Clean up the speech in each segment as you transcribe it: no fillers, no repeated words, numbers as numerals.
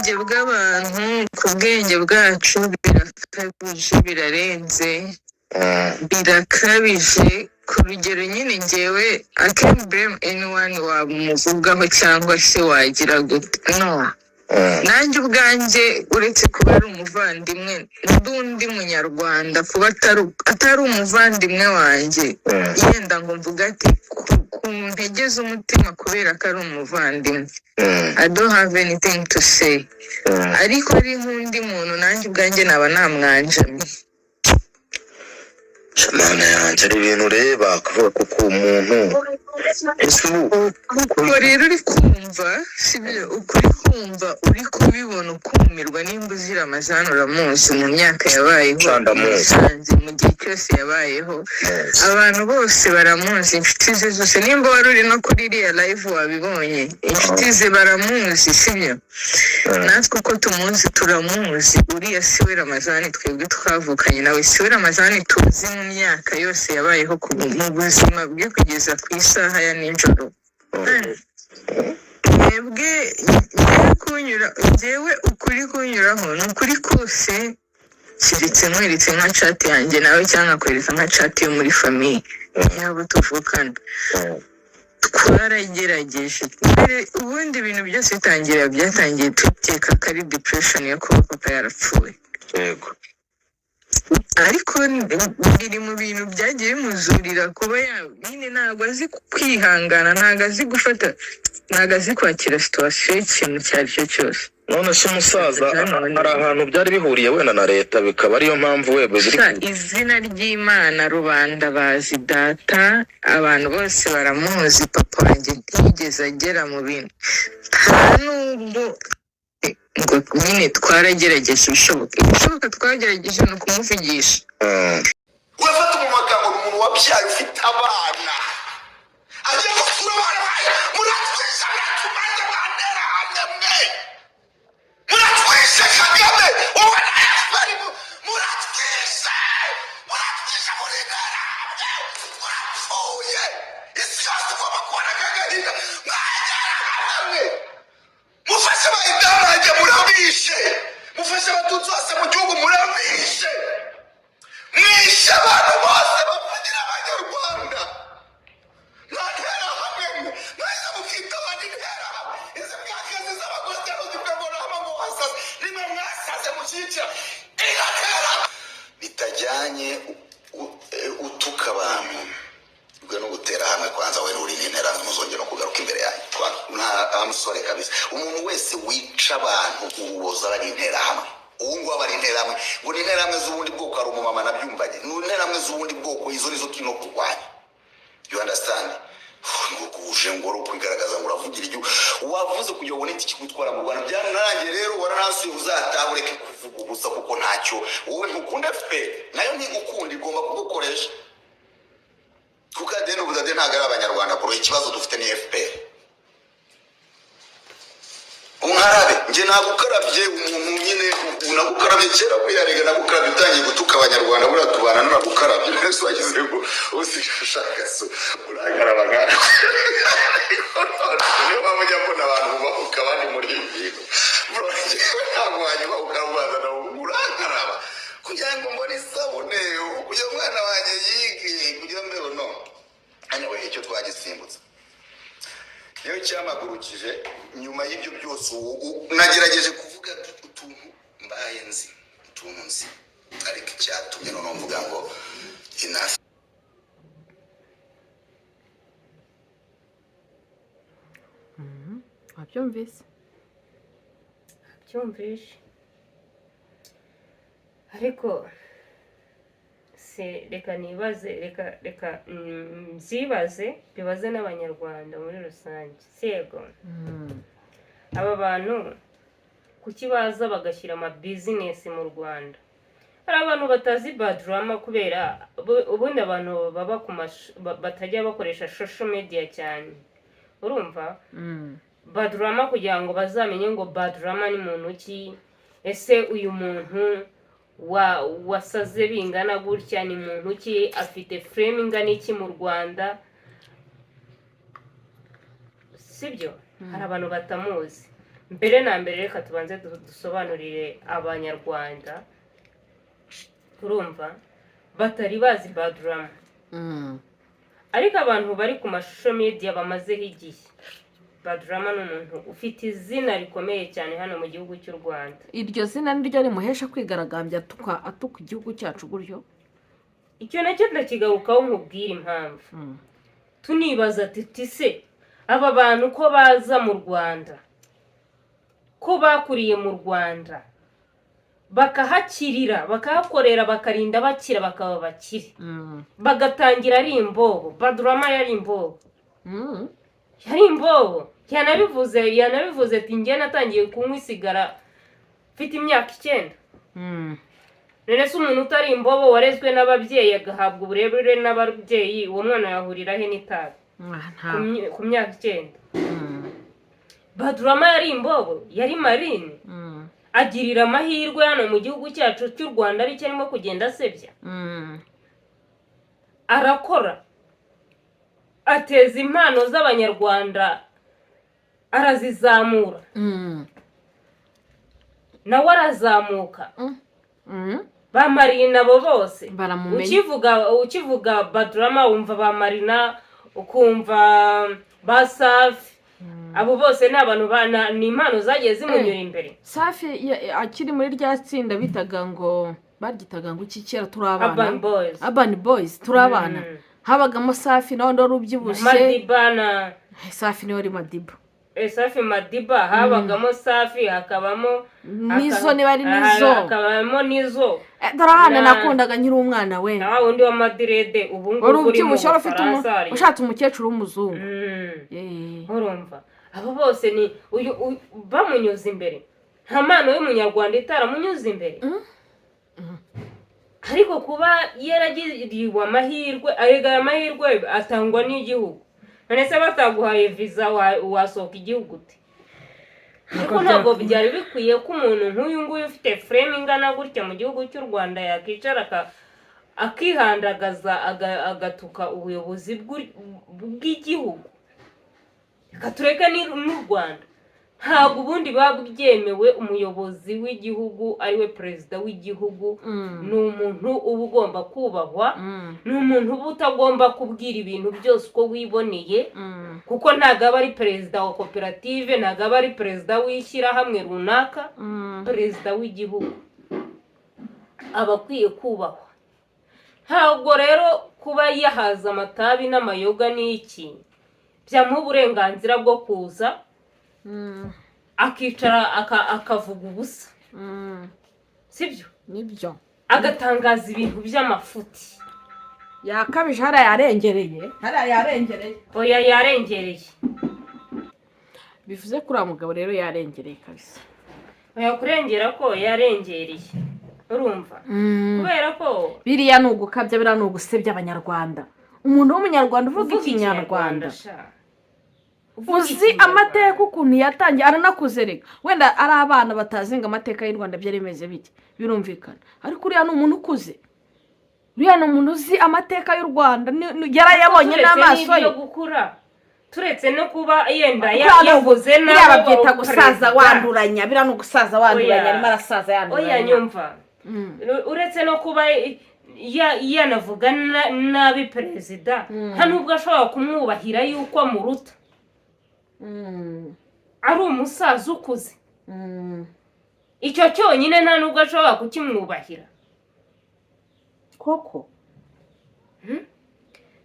Bwenge bw'abantu, ku bwenge bwacu birakabije, birarenze. Birakabije ku rugero nyine ngewe I can't blame anyone wamuvugaho cyangwa se wagira gute, no. Nanjye ubwanjye, uretse kuba ari umuvandimwe, ndi undi munyarwanda, kuba atari umuvandimwe wanjye, yenda ngo mvuge ati ku ntege z'umutima kubera ko ari umuvandimwe, I don't have anything to say. Ariko ari nk'undi muntu, nanjye ubwanjye naba namwanjamye. Mana yanjye, ari ibintu ureba kuvuga kuko umuntu ese ubu Ubwo rero uri kumva, sibyo? Ukuri kumva, uri kubibona ukumirwa. Nimba uzi Ramazani, uramuzi mu myaka yabayeho. Sha, ndamuzi. Musanze mu gihe cyose yabayeho, abantu bose baramuzi, inshuti ze zose. Nimba wari uri no kuri iriya live wabibonye, inshuti ze baramuzi, sibyo? Natwe uko tumuzi, turamuzi. Uriya si we Ramazani twebwe twavukanye nawe, si we Ramazani tuzi mu myaka yose yabayeho mu buzima bwe kugeza ku isaha ya nijoro. Mwebwe ngewe kunyura, ngewe ukuri kunyuraho ni ukuri kose, keretse nkweretse nka chat yanjye nawe cyangwa nkakwereka nka chat yo muri famille yabo tuvukana. Twaragerageje mbere, ubundi ibintu byose bitangira, byatangiye dukeka ko ari depression yo kuba papa yarapfuye. Ariko biri mu bintu byagiye bimuzurira kuba nyine ntabwo azi kwihangana, ntabwo azi gufata, ntabwo azi kwakira situation y'ikintu icyo ari cyo cyose. None se umusaza hari ahantu byari bihuriye wenda na leta, bikaba ariyo mpamvu we biri? Sha, izina ry'Imana, rubanda bazi data, abantu bose baramuzi. Papa wanjye ntiyigeze agera mu bintu, nta nubwo ngo nyine twaragerageje ibishoboka twagerageje ni ukumuvugisha. Urafata umuntu bakangura umuntu wabyaye, ufite abana, agiye gusura abana bawe. Muratwishe, muratumaze, mwanterahamwe mwe, muratwishe. Kagame, wowe na FPR, muratwishe, muratwishe, muri interahamwe, murapfuye. Isi yose igomba kubona akagahinda. Mwanterahamwe mwe, mufashe abayidamange, murabishe. Mufashe Abatutsi bose mu gihugu, murabishe. Mwishe abantu bose bavugira Abanyarwanda. Mwanterahamwe mwe, mwese mukita abandi interahamwe. Izi mwakazi z'abagozi zivuga ngo nama ngo wasaze, nimwe mwasaze mushyigikira igatera bitajyanye. Utuka abantu ubwo no gutera hamwe kwanza, we uri n'interahamwe, muzongera no kugaruka imbere yanjye. Nta, I'm sorry kabisa. Umuntu wese wica abantu ububoza aba ari interahamwe. Ubu ngubu aba ari interahamwe, ngo ni interahamwe z'ubundi bwoko. Hari umumama nabyumvanye, ni interahamwe z'ubundi bwoko, izo nizo turimo kurwanya, you understand? Ngo uje ngo uri ukwigaragaza ngo uravugira igihugu, wavuze kugira ngo ubone itike igutwara mu Rwanda, byararangiye. Rero waranasuye, uzataha ureke kuvuga ubusa, kuko ntacyo. Wowe ntukunda FPR, nayo ntigukunda, igomba kugukoresha, kuko at the end of the day ntabwo ari Abanyarwanda bro. Ikibazo dufite ni FPR. Unkarabe, njye nagukarabye. Umuntu nyine nagukarabye kera, buriya rega nagukarabye utangiye gutuka Abanyarwanda. Buriya tubana naragukarabye. Mbese wagize ngo ushaka so urakaraba nka niyo mpamvu njya mbona abantu bubahuka abandi muri ibi bintu bro. Njyewe ntabwo wanyubahuka ubazana urankaraba kugira ngo mbone isabune, kugira ngo umwana wanjye yige, kugira ngo no anyway, icyo twagisimbutse. Niyo cyamagurukije nyuma y'ibyo byose. Ubu nagerageje kuvuga utuntu mbaye nzi, utuntu nzi, ariko icyatumye noneho mvuga ngo enough. Wabyumvise? Byumvishe, ariko se reka nibaze, reka mbyibaze, bibaze n'Abanyarwanda muri rusange, sego? Aba bantu kuki baza bagashyira amabizinesi mu Rwanda? Hari abantu batazi Badrama kubera ubundi abantu baba ku batajya bakoresha social media cyane, urumva? Badrama, kugira ngo bazamenye ngo Badrama ni muntu ki, ese uyu muntu wasaze bingana gutya ni muntu ki, afite fame ingana iki mu Rwanda, sibyo? Hari abantu batamuzi. Mbere na mbere, reka tubanze dusobanurire Abanyarwanda, turumva batari bazi Badrama, ariko abantu bari ku mashusho media bamazeho igihe, Badrama ni umuntu ufite izina rikomeye cyane hano mu gihugu cy'u Rwanda. Iryo zina niryo rimuhesha kwigaragambya atuka igihugu cyacu gutyo? Icyo nacyo ndakigarukaho, nkubwire impamvu. Tunibaza tuti: se aba bantu ko baza mu Rwanda, ko bakuriye mu Rwanda, bakahakirira, bakahakorera, bakarinda bakira, bakaba bakire, bagatangira ari imbobo? Badrama yari imbobo. Yari imbobo, yanabivuze ati: "Njye natangiye kunywa isigara mfite imyaka 9." None se umuntu utari imbobo, warezwe n'ababyeyi, agahabwa uburebure n'ababyeyi, uwo mwana yahurira he n'itabi? Ah, nta. Ku myaka 9. Badrama yari imbobo, yari marine. Agirira amahirwe hano mu gihugu cyacu cy'u Rwanda, aricyo arimo kugenda asebya. Arakora, ateza impano z'Abanyarwanda, arazizamura, nawe arazamuka. Ba Marina abo bose Baramumenya. Ukivuga Badrama wumva ba Marina, ukumva ba Safi. Abo bose ni abantu ni impano zagiye zimunyura imbere. Safi akiri muri rya tsinda bitaga ngo, baryitaga ngo iki kera turi abana? Urban Boys. Urban Boys, turi abana. Habagamo Safi nawe wari ubyibushye. Madiba na Safi niwe wari Madiba. Safi Madiba. Habagamo Safi, hakabamo Nizo, niba ari Nizo. Hakabamo Nizo. Dore abana nakundaga nkiri umwana we. Na wa wundi wa madirede ubu Wari ngubu uri mu ubyibushye, wari ufite Bufaransa hari. ushatse umukecuru w'umuzungu. Urumva abo bose ni uyu bamunyuze imbere. Nta mpano y'Umunyarwanda itaramunyuze imbere. Ariko kuba yaragiriwe amahirwe, arega aya mahirwe atangwa n'igihugu. None se bataguhaye viza wasohoka igihugu ute? Ariko ntabwo byari bikwiye ko umuntu nk'uyu nguyu ufite fame ingana gutya mu gihugu cy'u Rwanda yakicara akihandagaza, agatuka ubuyobozi bw'igihugu. Reka tureke n'u Rwanda, ntabwo ubundi biba byemewe. Umuyobozi w'igihugu, ariwe perezida w'igihugu, ni umuntu uba ugomba kubahwa, ni umuntu uba utagomba kubwira ibintu byose uko wiboneye, kuko ntabwo aba ari perezida wa koperative, ntabwo aba ari perezida w'ishyirahamwe runaka. Perezida w'igihugu aba akwiye kubahwa. Ntabwo rero kuba yahaza amatabi n'amayoga n'iki byamuha uburenganzira bwo kuza akicara akavuga ubusa. Sibyo? Nibyo. Agatangaza ibintu by'amafuti. Yakabije hariya, yarengereye hariya, yarengereye. Oya, yarengereye. Bivuze ko uriya mugabo rero yarengereye kabisa. Oya, kurengera ko yarengereye, urumva, kubera ko Biriya ni ugukabya, biriya ni ugusebya Abanyarwanda. Umuntu w'Umunyarwanda uvuga Ikinyarwanda, sha. Uvuga uzi Ikinyarwanda. amateka ukuntu yatangiye, aranakuze. Reka wenda ari abana batazi ngo amateka y'u Rwanda byari bimeze bite, birumvikana, ariko uriya ni umuntu ukuze, uriya ni umuntu uzi amateka y'u Rwanda, yarayabonye Turetse n'amaso n'ibyo ye. gukura, turetse no kuba yenda Biriya ni yavuze biriya nabi babyita uwo gusaza perezida. wanduranya. Biriya ni ugusaza wanduranya. Oya. Arimo arasaza Oya. yanduranya. Nyumva. Uretse no kuba yanavuga nabi perezida, nta nubwo ashobora kumwubahira yuko amuruta, ari umusaza ukuze. Icyo cyonyine nta nubwo ashobora kukimwubahira. Koko?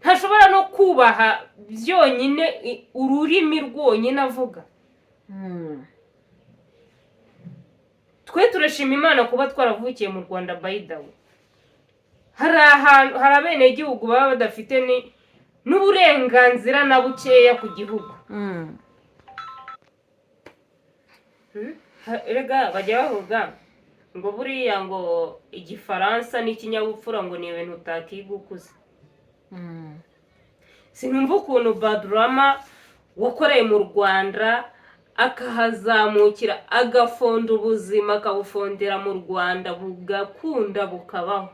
Ntashobora no kubaha byonyine ururimi rwonyine avuga. Twe turashima Imana kuba twaravukiye mu Rwanda. By the way, hari ahantu hari abenegihugu baba badafite n'uburenganzira na bukeya ku gihugu. Erega bajya bavuga ngo buriya ngo Igifaransa n'ikinyabupfura ngo ni ibintu utakiga ukuze. Sinumva ukuntu Badrama wakoreye mu Rwanda, akahazamukira, agafonda ubuzima, akabufondera mu Rwanda, bugakunda bukabaho.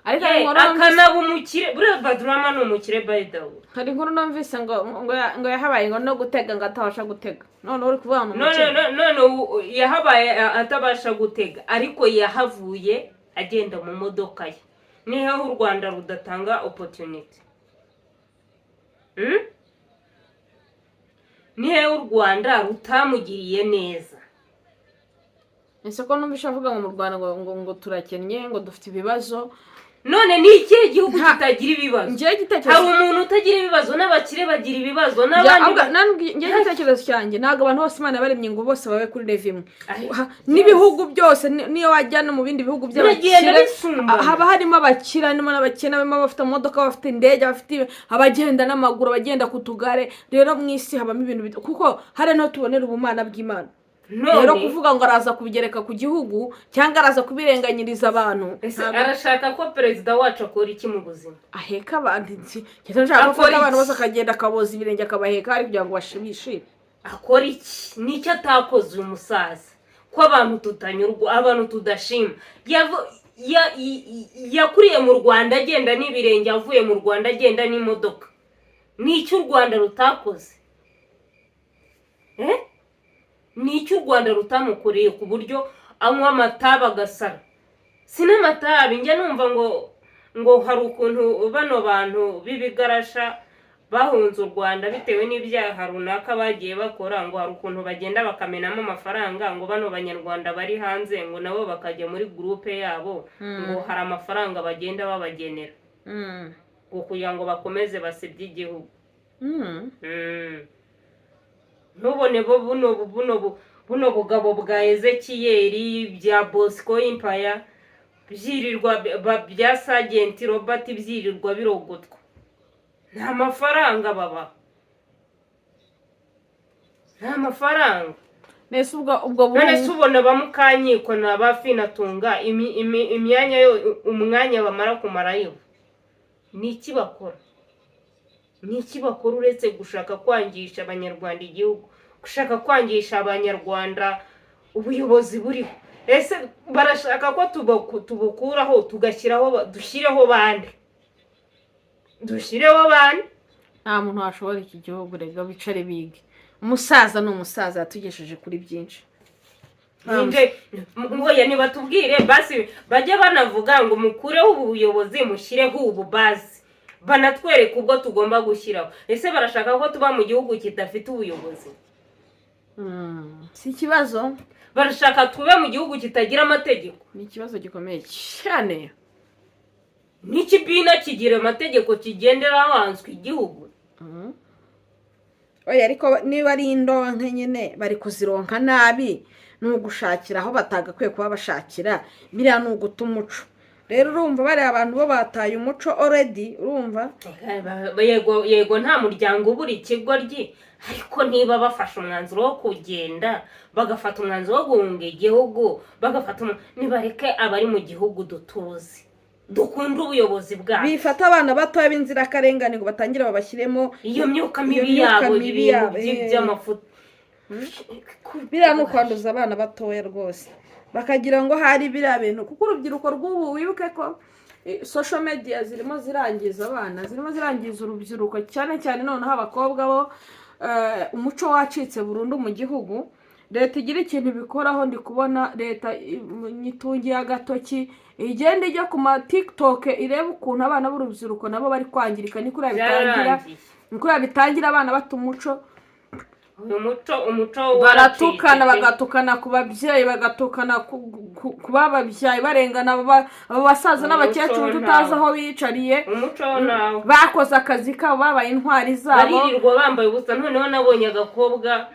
Ariko hari inkuru numvise- Akanaba umukire. Buriya Badrama ni umukire, by the way. Hari inkuru numvise ngo yahabaye ngo no gutega, ngo atabasha gutega. None uri kuvuga ngo ni None umukire. None ubu yahabaye atabasha gutega, ariko yahavuye agenda mu modoka ye. Niho u Rwanda rudatanga opportunity? Hmm? Nihe u Rwanda rutamugiriye neza? Ese ko numvise avuga ngo mu Rwanda ngo turakennye, ngo dufite ibibazo? None ni ikihe gihugu kitagira ibibazo? Ngewe igitekerezo Hari umuntu utagira ibibazo? N'abakire bagira ibibazo, n'abandi Ngewe igitekerezo cyanjye, ntabwo abantu bose Imana yabaremye ngo bose babe kuri level imwe. Ay, N'ibihugu byose, niyo wajya no mu bindi bihugu Biragenda by'abakire, bisumbana. haba harimo abakire, harimo n'abakene, harimo abafite amamodoka, abafite indege, abafite, abagenda n'amaguru, abagenda ku tugare. Rero mu isi habamo ibintu kuko hari n'aho tubonera ubumana bw'Imana. Rero None kuvuga ngo araza kubigereka ku gihugu cyangwa araza kubirenganyiriza abantu, ese ntabwo- arashaka ko perezida wacu akora iki mu buzima? Aheka abantu nzi cyangwa nshaka ko Akora afata abantu iki? bose akagenda akaboza ibirenge akabaheka, ari kugira ngo bishime. Akora iki? Nicyo atakoze uyu musaza, ko abantu tutanyurwa, abantu tudashima? Yakuriye mu Rwanda agenda n'ibirenge, avuye mu Rwanda agenda n'imodoka. Ni icyo u Rwanda rutakoze? Eh? Ni icyo u Rwanda rutamukoreye ku buryo anywa amatabi agasara? Si n'amatabi, njya numva ngo hari ukuntu bano bantu b'ibigarasha bahunze u Rwanda bitewe n'ibyaha runaka bagiye bakora, ngo hari ukuntu bagenda bakamenamo amafaranga, ngo bano Banyarwanda bari hanze ngo nabo bakajya muri groupe yabo, ngo hari amafaranga bagenda babagenera ngo kugira ngo bakomeze basebye igihugu. Ntubone bo buno bugabo bwa Ezekiyeri, bya Bosco Impaya byirirwa bya Sergeant Robert byirirwa birogotwa, nta mafaranga baba, nta mafaranga. Nese ubwo None se ubona ba Mukanyiko na ba Finatunga imyanya yo umwanya bamara kumarayo, ni iki bakora? Ni iki bakora uretse gushaka kwangisha Abanyarwanda igihugu, gushaka kwangisha Abanyarwanda ubuyobozi buriho? Ese barashaka ko tubukuraho tugashyiraho, dushyireho bande? Dushyireho bande? Nta muntu washobora iki gihugu. Rega bicare bige. Umusaza ni umusaza, yatugejeje kuri byinshi. Ninde? Oya, nibatubwire basi, bajye banavuga ngo mukureho ubu buyobozi mushyireho ubu, basi banatwereke ubwo tugomba gushyiraho. Ese barashaka ko tuba mu gihugu kidafite ubuyobozi? Si ikibazo. Barashaka tube mu gihugu kitagira amategeko? Ni ikibazo gikomeye cyane. N'ikibina kigira amategeko kigendera hanzwe igihugu. Oya, ariko niba ari indonke nyine bari kuzironka nabi, ni ugushakira aho batagakwiye kuba bashakira. Biriya ni uguta umuco. Rero urumva bariya abantu bo bataye umuco already, urumva. Yego yego, nta muryango ubura ikigoryi, ariko niba bafashe umwanzuro wo kugenda, bagafata umwanzuro wo guhunga igihugu, bagafata nibareke abari mu gihugu dutuzi, dukunde ubuyobozi bwacu. Bifata abana batoya b'inzirakarengane ngo batangire babashyiremo iyo myuka iyo mibi myuka yabo, mibi ibintu yabo, by'amafuti. Biriya ni ukwanduza abana batoya rwose, bakagira ngo hari biriya bintu, kuko urubyiruko rw'ubu, wibuke ko social media zirimo zirangiza abana, zirimo zirangiza urubyiruko, cyane cyane noneho abakobwa bo. Umuco wacitse burundu mu gihugu. Leta igira ikintu ibikoraho. Ndi kubona leta nyitungiye agatoki, igenda ijya ku ma TikTok irebe ukuntu abana b'urubyiruko nabo bari kwangirika. Ni kuriya bitangira. Byararangiye. Ni kuriya bitangira, abana bata umuco. Uyu muco, umuco Baratukana. waracitse pe. Bagatukana ku babyeyi, bagatukana ku bababyaye, barengana aba basaza Umuco n'abakecuru tutazi ntawo. aho biyicariye. Umuco nawo. Bakoze akazi kabo, babaye intwari zabo. Baririrwa bambaye ubusa. Noneho nabonye agakobwa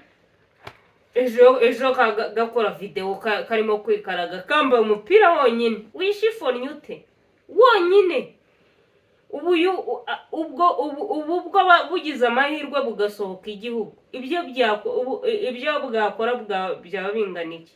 ejo ejo gakora videwo karimo kwikaraga kambaye umupira wonyine wishifonnye ute wonyine. Ubu uyu ubwo ubu ubwo bugize amahirwe bugasohoka igihugu, ibyo ibyo bwakora byaba bingana iki?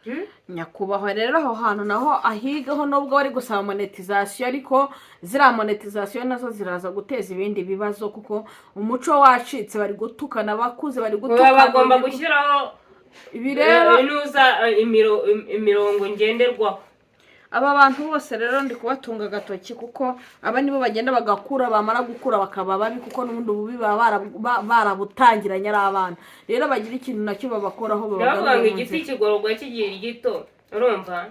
Hmm? Nyakubahwa, rero aho hantu naho ahigaho, nubwo bari gusaba monetization, ariko ziriya monetization nazo ziraza guteza ibindi bibazo, kuko umuco wacitse, bari gutukana, abakuze bari Baba gutukana. bagomba gushyiraho Ibi rero inuza imirongo ngenderwaho. Aba bantu bose rero ndi kubatunga agatoki, kuko aba nibo bagenda bagakura, bamara gukura bakaba babi, kuko n'ubundi ububi baba barabutangiranye ari abana. Rero bagira ikintu nacyo babakoraho, Ndavuga ngo babagarure mu igiti nzira. kigororwa kigira gito, urumva?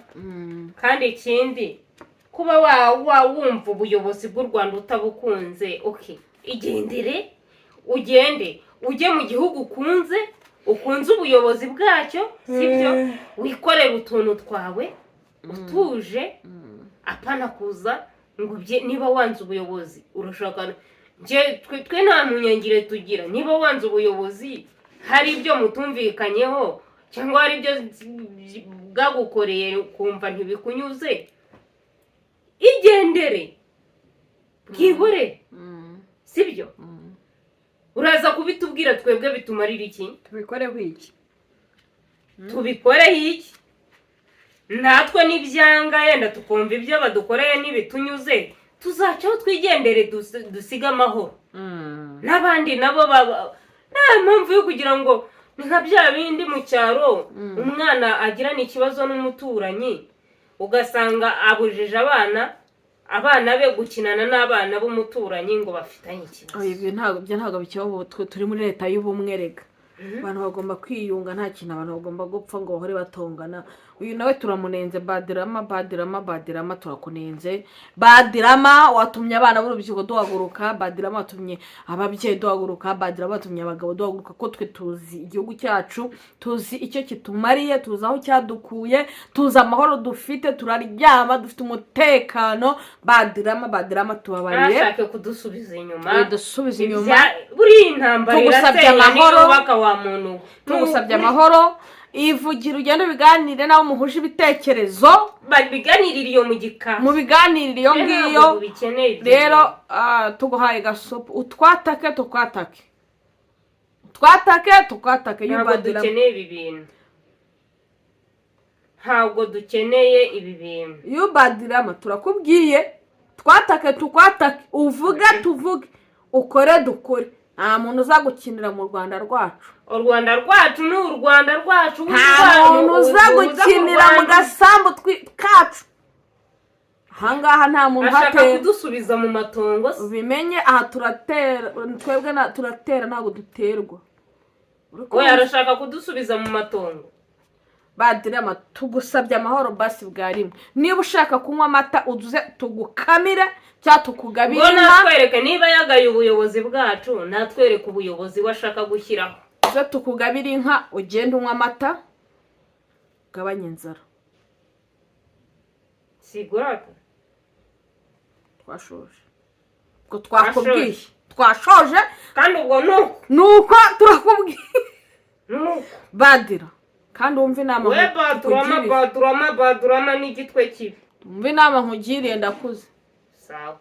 Kandi ikindi, kuba wa wumva ubuyobozi bw'u Rwanda utabukunze, okay, igendere, ugende ujye mu gihugu ukunze, ukunze ubuyobozi bwacyo, sibyo? Wikorere utuntu twawe utuje, apana kuza ngo niba wanze ubuyobozi urashaka. Njye twe nta munyangire tugira. Niba wanze ubuyobozi, hari ibyo mutumvikanyeho cyangwa hari ibyo bwagukoreye ukumva ntibikunyuze, igendere, bwihore, sibyo? Uraza kubitubwira twebwe bitumarira iki? Tubikoreho iki? Tubikoreho iki? Natwe nibyanga, yenda tukumva ibyo badukoreye n'ibitunyuze, tuzacaho twigendere, dusige amahoro n'abandi nabo. Baba nta mpamvu yo kugira ngo ni nka bya bindi mu cyaro, umwana agirana ikibazo n'umuturanyi, ugasanga abujije abana be gukinana n'abana b'umuturanyi ngo bafitanye ikibazo. Oya, ibyo ntabwo bikibaho ubu. Twe turi muri leta y'ubumwe rega. Abantu bagomba kwiyunga, nta kintu abantu bagomba gupfa ngo bahore batongana. Uyu nawe turamunenze. Badirama, Badirama, Badirama, turakunenze. Badirama, watumye abana b'urubyiruko duhaguruka. Badirama, watumye ababyeyi duhaguruka. Badirama, watumye abagabo duhaguruka, ko twe tuzi igihugu cyacu, tuzi icyo kitumariye, tuzi aho cyadukuye, tuzi amahoro dufite, turaryama dufite umutekano. Badirama, Badirama, tubabariye. Ntashake kudusubiza inyuma. Dusubiza inyuma. Buriya intambara Tugusabye irasenya amahoro. ntiyubaka, wa muntu we. Tugusabye amahoro. Ivugira, ugende ubiganire n'abo muhuje ibitekerezo. Babiganirira iyo mu gikari. Mubiganirire iyo Twe ngiyo. ntabwo tubikeneye ibyo Rero bintu. tuguhaye gasopo: utwatake tukwatake, twatake tukwatake. Ntabwo Yubadira. dukeneye ibi bintu, ntabwo dukeneye ibi bintu. Yubadirama, turakubwiye: twatake tukwatake, uvuge tuvuge, ukore dukore. Nta muntu uza gukinira mu Rwanda rwacu. U Rwanda rwacu ni u Rwanda rwacu. Nta muntu uza gukinira mu gasambu kacu ahangaha, nta muntu Ashaka uhatera. kudusubiza mu matongo se? Ubimenye, aha turatera twebwe, turatera ntabwo duterwa. Uri We kumva? arashaka kudusubiza mu matongo. Badirama, tugusabye amahoro basi bwa rimwe. Niba ushaka kunywa amata, uze tugukamire cyangwa tukugabire Ngo inka. natwereke niba yagaye ubuyobozi bwacu, natwereke ubuyobozi we ashaka gushyiraho. Uze tukugabire inka, ugende unywa amata, ugabanye inzara. Sigurata. Twashoje ubwo, twakubwiye, twashoje. Kandi ubwo nuko. Nuko turakubwiye. Nuko. Badira, kandi wumve inama We Badurama. nkugiriye. Badurama, Badurama n'igitwe kibi. Wumve inama nkugiriye, ndakuze. Sawa.